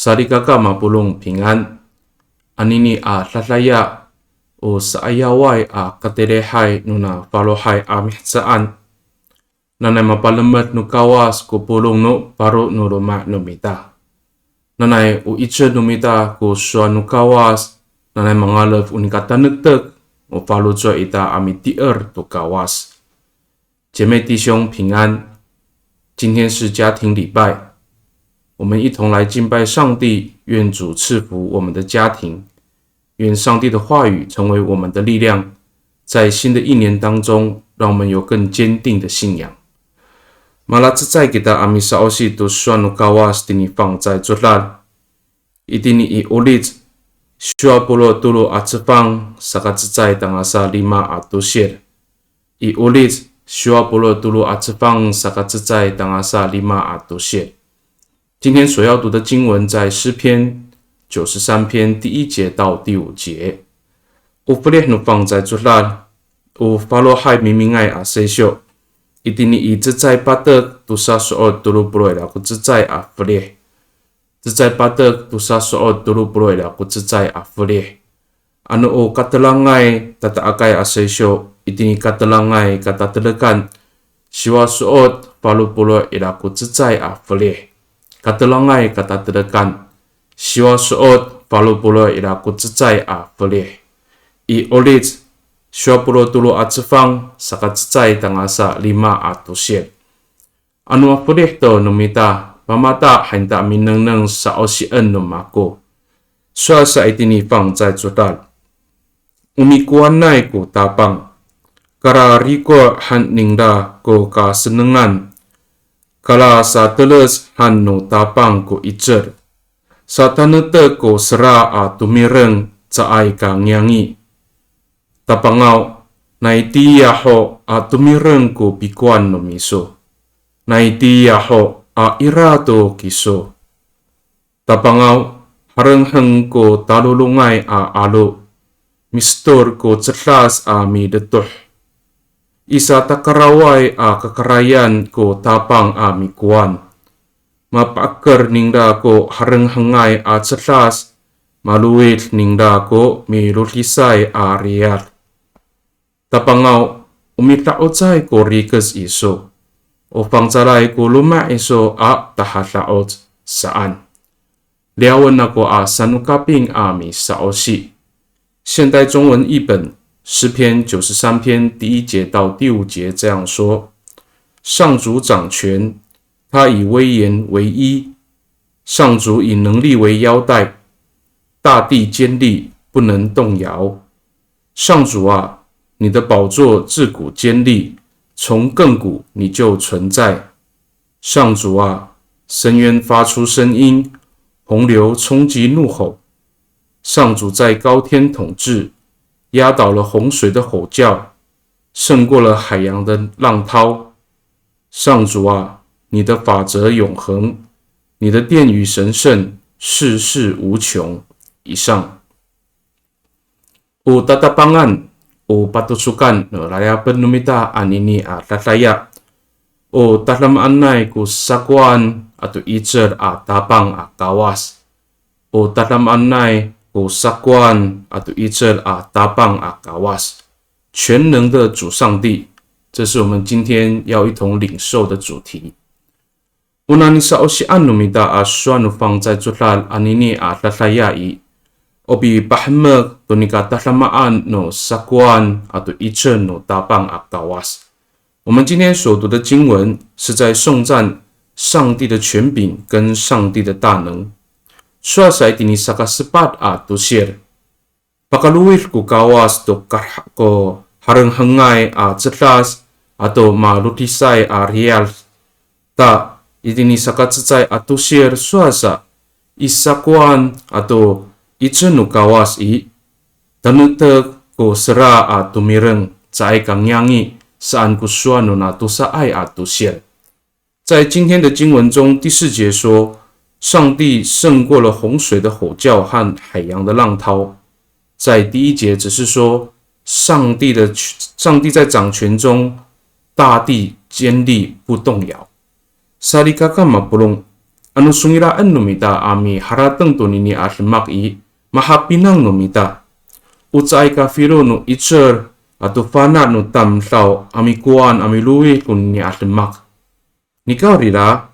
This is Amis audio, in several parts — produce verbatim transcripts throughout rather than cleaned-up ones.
Salikaka mapolong, pingan. Anini a dadaya, o sa'ayaway a katilihay nona falohay a mihecaan. Nanay mapalemed no Kawas ko polong no paro no loma' no mita. Nanay o 'icel no mita ko sowal no Kawas, nanay mangalef o nika tanektek, o faloco' ita a mitier to Kawas. 姐妹弟兄平安，今天是家庭礼拜，我们一同来敬拜上帝，愿主赐福我们的家庭，愿上帝的话语成为我们的力量，在新的一年当中，让我们有更坚定的信仰。Malacecay kita a misa'osi to sowal no Kawas tini fangcalay codad. Itini i Olic, siwa polo' tolo a cefang, saka cecay tangasa lima a tosil. I Olic, siwa polo' tolo a cefang, saka cecay tangasa lima a tosil. 今天所要读的经文在诗篇九十三篇第一节到第五节。O felih no fangcalay codad, o falohay mimingay a sesyo. Itini i cecay patek tosa so'ot tolo polo' ira ko cecay a felih. Cecay patek tosa so'ot tolo polo' ira ko cecay a felih. Ano o katelangay tata'akay a sesyo, itini katelangay katatelekan, siwa so'ot falo polo' ira ko cecay a felih. Katelangay katatelekan, siwa so'ot falo polo' ira ko cecay a felih. I Olic, siwa polo' tolo a cefang, saka cecay tangasa lima a tosil. Ano mafelih to no mita, mamata han ita minengneng sa'osien no mako. Sowal sa itini fangcalay codad. O mikowanay ko Tapang. Kalariko' han ningra ko kasenengan. Kalasateles han no Tapang ko 'icel. Satanektek ko sera a tomireng caay ka ngiyangi. Tapangaw, nai tiya ho a tomireng ko pikowan no miso. Nai tiya ho a ira to kiso. Tapangaw, harengheng ko talolongay a 'alo. Misetor ko cedas a miletoh. I satakaraway a kakarayan ko Tapang a mikowan. Mapa'eker ningra ko harenghengay a cedas, malowid ningra ko milodisay a riyar. Tapangaw, o mida'ocay ko rikec iso, o fangcalay ko loma' iso a tahada'oc saan. Liyawen ako a sanokaping a misa'osi. 现代中文译本诗篇九十三篇第一节到第五节这样说：上主掌权，他以威严为衣，上主以能力为腰带，大地坚立，不能动摇。上主啊，你的宝座自古坚立，从亘古你就存在。上主啊，深渊发出声音，洪流冲击怒吼。上主在高天统治，压倒了洪水的吼叫，胜过了海洋的浪涛。上主啊，你的法则永恒，你的殿宇神圣，世世无穷。以上。O tatapangan, o patosokan no layapen no mita anini a dadaya. O tadamaanay ko sakowan ato 'icel a Tapang a Kawas. O tadamaanay ko sakowan ato 'icel a Tapang a Kawas. 全能的主上帝，这是我们今天要一同领受的主题。O nanisa'osian no mita a sowal no fangcalay codad anini a dadaya i, o pipahemek to nika tadamaan no sakowan ato 'icel no Tapang a Kawas. 我们今天所读的经文是在颂赞上帝的权柄跟上帝的大能。Sowal sa itini saka sepat a tosil. Pakalowid ko Kawas to kah-, ko harenghengay a cedas ato malodisay a riyar. Ta, itini saka cecay a tosil sowal sa, i sakowan ato 'icel no Kawas i, tanektek ko sera a tomireng, caay ka ngiyangi, saan ko sowal nona tosaay a tosil. 在今天的经文中，第四节说，上帝胜过了洪水的吼叫和海洋的浪涛。在第一节只是说，上帝的，上帝在掌权中，大地坚立不动摇。Salikaka mapolong, Ano songila'en no mita a miharateng tonini a demak i, mahapinang no mita. O caay kafilo no 'icel ato fana' no tamdaw a mikowan a milowid konini a demak. Nikawrira,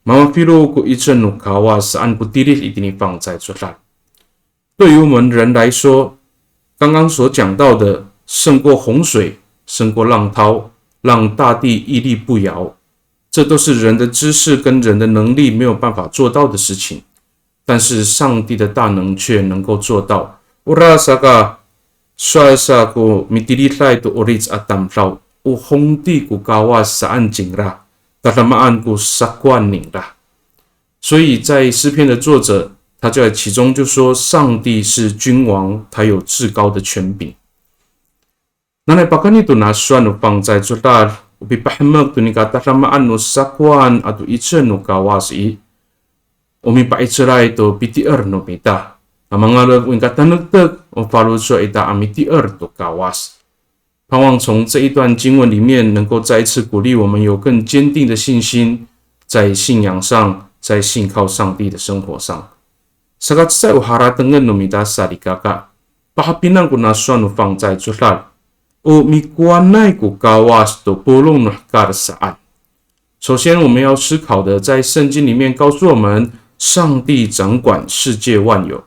mamafilo ko 'icel no Kawas saan ko tilid itini fangcalay codad. 对于我们人来说，刚刚所讲到的胜过洪水，胜过浪涛，让大地屹立不摇，这都是人的知识跟人的能力没有办法做到的事情。但是上帝的大能却能够做到。Orasaka, sowal sa ko mitiliday to 'oric a tamdaw, o hongti ko Kawas saan cingra, tadamaan ko sakowan ningra. 所以在诗篇的作者，他就在其中就说，上帝是君王，他有至高的权柄。Nanay pakayni to na sowal no fangcalay codad, o pipahemek to nika tadamaan no sakowan ato 'icel no Kawas i, o mipa'icelay to pitier no mita. A mangalef o nika tanektek, o faloco' ita a mitier to Kawas. 盼望从这一段经文里面，能够再一次鼓励我们有更坚定的信心，在信仰上，在信靠上帝的生活上。Saka cecay o haratengen no mita salikaka, pahapinang ko na sowal no fangcalay codad, o mikowanay ko Kawas to polong no hekal saan. 首先，我们要思考的，在圣经里面告诉我们，上帝掌管世界万有。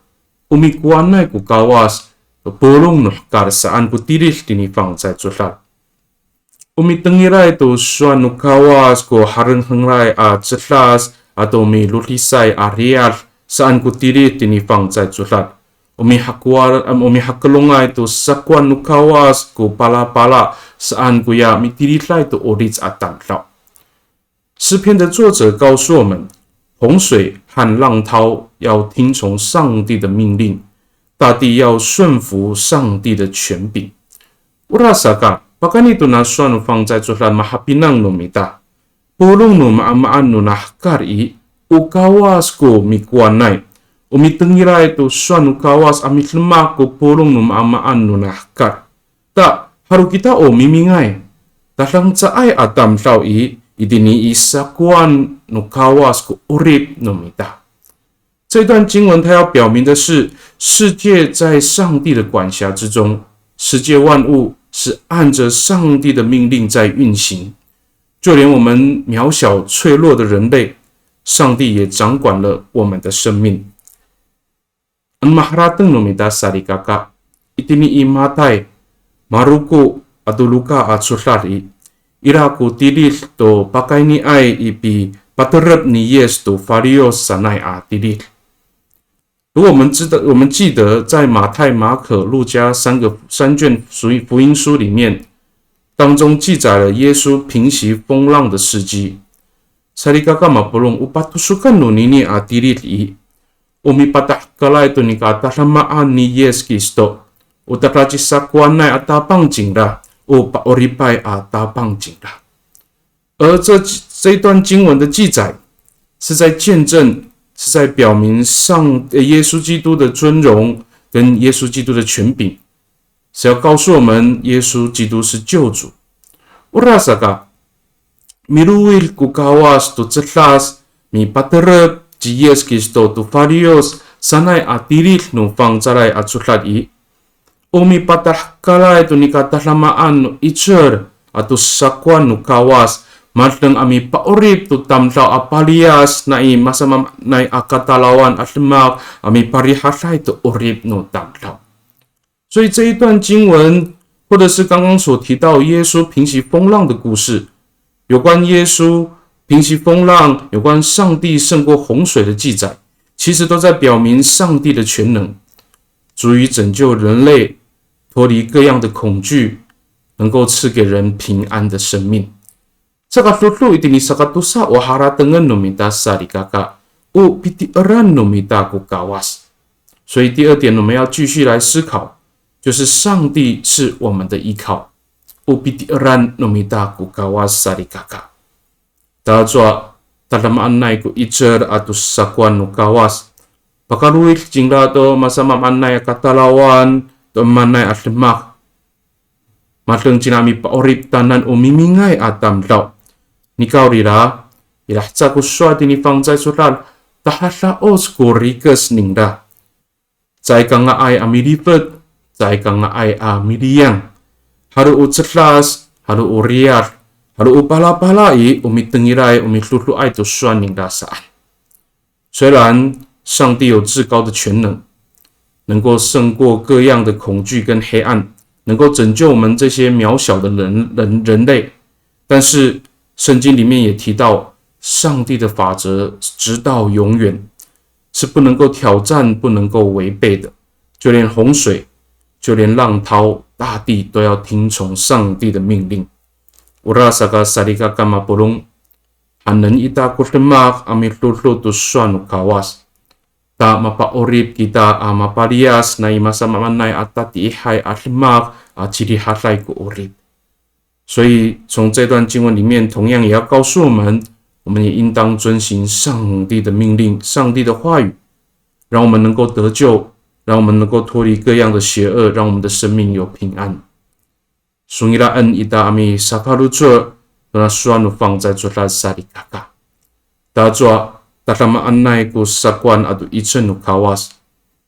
O mikowanay ko Kawas to polong no hekal saan ko tilid tini fangcalay codad. O mitengilay to sowal no Kawas ko harenghengay a cedas ato milodisay a riyar saan ko tilid tini fangcalay codad. O mihakowal, em, o mihakelongay to sakowan no Kawas ko palapala saan koya mitiliday to 'oric a tamdaw. 诗篇的作者告诉我们，洪水和浪涛要听从上帝的命令，大地要顺服上帝的权柄。Orasaka, pakayni to na sowal no fangcalay codad, mahapinang no mita. Polong no maamaan no na hekal i, o Kawas ko mikowanay. O mitengilay to sowal no Kawas a midemak ko polong no maamaan no na hekal. Ta, halo kita o mimingay, tadangcaay a tamdaw i, itini i sakowan no Kawas ko 'orip no mita. 这段经文它要表明的是，世界在上帝的管辖之中，世界万物是按着上帝的命令在运行。就连我们渺小脆弱的人类，上帝也掌管了我们的生命。Ano maharateng no mita salikaka, itini i Matay, Maroko ato Luka a codad i, ira ko tilid to pakayniay i pipaterep ni Yis to faliyos sanay a tilid. 如果我们知道，我们记得在马太、马可、路加三个，三卷福音，福音书里面，当中记载了耶稣平息风浪的事迹。Salikaka mapolong, o patosokan nonini a tilid i, o mipatahkalay to nika tadamaan ni Yis Kristo, o tadacisakowanay a Tapang cingra, o pa'oripay a Tapang cingra. 而这，这一段经文的记载，是在见证，是在表明上，呃，耶稣基督的尊荣跟耶稣基督的权柄，是要告诉我们耶稣基督是救主。Orasaka, milowid ko Kawas to cedas, mipaterep ci Yis Kristo to faliyos sanay a tilid no fangcalay a codad i, o mipatahkalay to nika tadamaan no 'icel ato sakowan no Kawas, madeng a mipa'orip to tamdaw a paliyas nai masamaamaanay a katalawan a demak a miparihaday to 'orip no tamdaw. 所以这一段经文，或者是刚刚所提到耶稣平息风浪的故事，有关耶稣平息风浪，有关上帝胜过洪水的记载，其实都在表明上帝的全能，足以拯救人类脱离各样的恐惧，能够赐给人平安的生命。Saka dodo itini sakatosa o haratengen no mita salikaka, o pitieran no mita ko Kawas. 所以第二点，我们要继续来思考，就是上帝是我们的依靠。O pitieran no mita ko Kawas salikaka. Tacowa tadamaanay ko 'icel ato sakowan no Kawas. Pakalowid cingra to masamaamaanay a katalawan, to maanay a demak. Madeng cingra mipa'orip tanan o mimingay a tamdaw. Nikawrira, Ira haca ko sowal tini fangcalay codad, tahada'oc ko rikec ningra. Caay ka nga'ay a milifet, caay ka nga'ay a miliyang. Halo o cedas, halo o riyar, halo o palapala i, o mitengilay, o midodoay to sowal ningra saan. 虽然上帝有至高的全能，能够胜过各样的恐惧跟黑暗，能够拯救我们这些渺小的人，人，人类，但是圣经里面也提到，上帝的法则直到永远，是不能够挑战、不能够违背的。就连洪水，就连浪涛、大地都要听从上帝的命令。Orasaka salikaka mapolong, hanen ita ko demak a midodo to sowal no Kawas. Ta mapa'orip kita a mapaliyas nai masamaamaanay a tatiihay a demak a cirihaday ko 'orip. 所以从这段经文里面，同样也要告诉我们，我们也应当遵行上帝的命令、上帝的话语，让我们能够得救，让我们能够脱离各样的邪恶，让我们的生命有平安。 Songila'en ita a misafaloco' tona sowal no fangcalay codad salikaka. Tacowa tadamaanay ko sakowan ato 'icel no Kawas.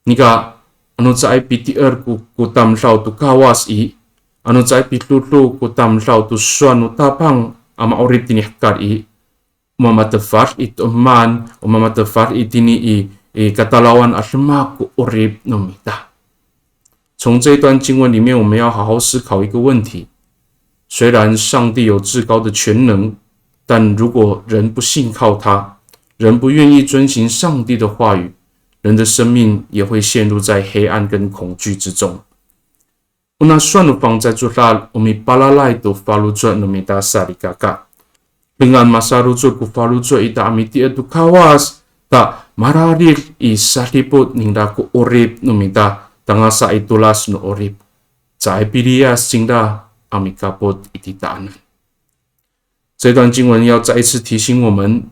Nika, ano caay pitier ko, ko tamdaw to Kawas i, ano caay pidodo ko tamdaw to sowal no Tapang a ma'orip tini hekal i, o mamatefad i to'eman, o mamatefad itini i, i katalawan a demak ko 'orip no mita. 从这一段经文里面，我们要好好思考一个问题：虽然上帝有至高的全能，但如果人不信靠他，人不愿意遵行上帝的话语，人的生命也会陷入在黑暗跟恐惧之中。 Ona sowal no fangcalay codad, o mipalalay to faloco' no mita salikaka. Dengan masaloco' ko faloco' ita a mitier to Kawas, ta mararid i sadipot ningra ko 'orip no mita, tangasa i tolas no 'orip. Caay piliyas cingra a mikapot i titaanan. 这段经文要再一次提醒我们，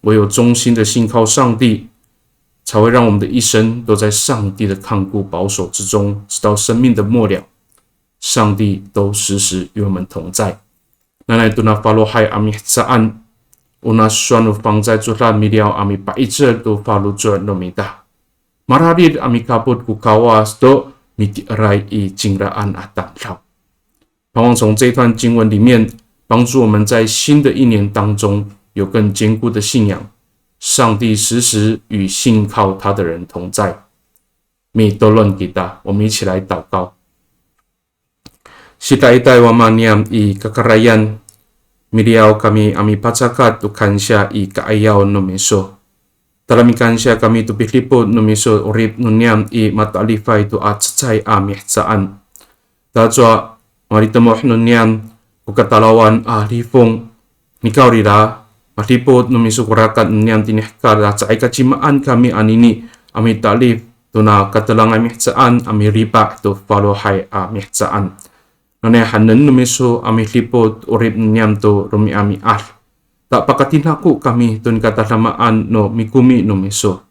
唯有忠心的信靠上帝，才会让我们的一生都在上帝的看顾保守之中，直到生命的末了，上帝都时时与我们同在。Nanay tona falohay a mihecaan, ona sowal no fangcalay codad miliyaw a mipa'icel to faloco' no mita. Mararid a mikapot ko Kawas to mitieray i cingraan a tamdaw. 盼望从这一段经文里面，帮助我们在新的一年当中有更坚固的信仰。上帝时时与信靠他的人同在。Mitolon kita，我们一起来祷告。Sitaitay Wama niyam i kakarayan, miliyaw kami a mipacakat to kansiya i ka'ayaw no miso. Tada mikansiya kami to pidipot no miso 'orip no niyam i matalifay to a cecay a mihecaan. Tacowa malitemoh no niyam ko katalawan a lifong. Nikawrira, madipot no miso ko rakat no niyam tini hekal, a caay ka cimaan kami anini a mitalif tona katelangay mihecaan a miripa' to falohay a mihecaan. Nanay hanen no miso a midipot 'orip no niyam to romi'ami'ad. Ta pakatinako kami to nika tadamaan no mikomi no miso.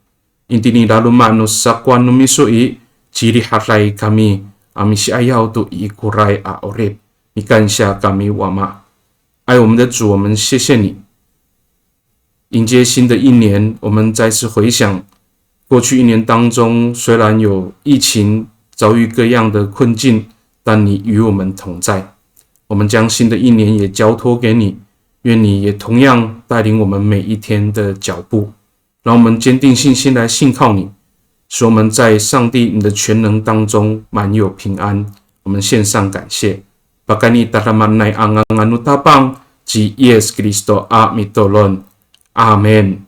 Itini laloma' no sakowan no miso i, cirihaday kami a misi'ayaw to i ikoray a 'orip. Mikansiya kami Wama. 爱我们的主，我们谢谢你。迎接新的一年，我们再次回想过去一年当中，虽然有疫情，遭遇各样的困境，但你与我们同在。我们将新的一年也交托给你，愿你也同样带领我们每一天的脚步。 让我们坚定信心来信靠你，使我们在上帝你的全能当中满有平安。我们献上感谢。Pakayni tadamaanay a ngangan no Tapang ci Yis Kristo a mitolon. Amin.